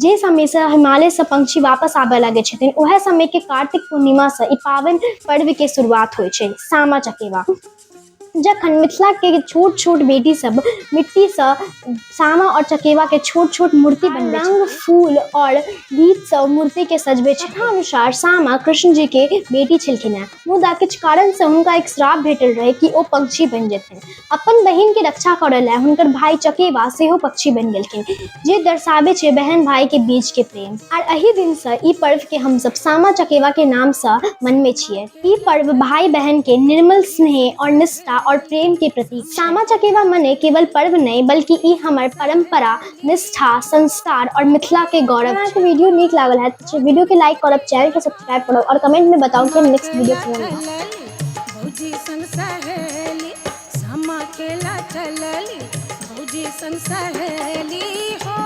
जे समयसँ हिमालयसँ पंक्षी वापस आबय लागै छथिन, उएह समयके कार्तिक पूर्णिमासँ ई पाबनि पर्वके शुरुआत होइ छै सामा चकेवा। जखन मिथिलाके छोट छोट बेटी सब मिट्टीसँ सामा आओर चकेवाके छोट छोट मूर्ति बनबै, रंग फूल आओर गीतसँ मूर्तिके सजबै छै। कथा अनुसार सामा कृष्ण जीके बेटी छलखिन हेँ, मुदा किछु कारणसँ हुनका एक श्राप भेटल रहै कि ओ पक्षी बनि जेथिन। अपन बहिनके रक्षा करऽ लए हुनकर भाई चकेवा सेहो पक्षी बनि गेलखिन, जे दर्शाबै छै बहन भाई के बीच के प्रेम। आर एहि दिनसँ ई पर्व के हमसब सामा चकेवा के नामसँ मनबै छियै। ई पर्व भाई बहन के निर्मल स्नेह और निष्ठा और प्रेम के प्रतीक। सामा चकेवा मने केवल पर्व नहीं, बल्कि ई हमर परंपरा, निष्ठा, संस्कार और मिथिला के गौरव। अहाँके वीडियो नीक लागल है तो वीडियो के लाइक करब, चैनल के सब्सक्राइब करब और कमेंट में बताओ कि हम नेक्स्ट वीडियो कोन बनाब। भौजी संग सहेली सामा खेला चलली, भौजी संग सहेली हो।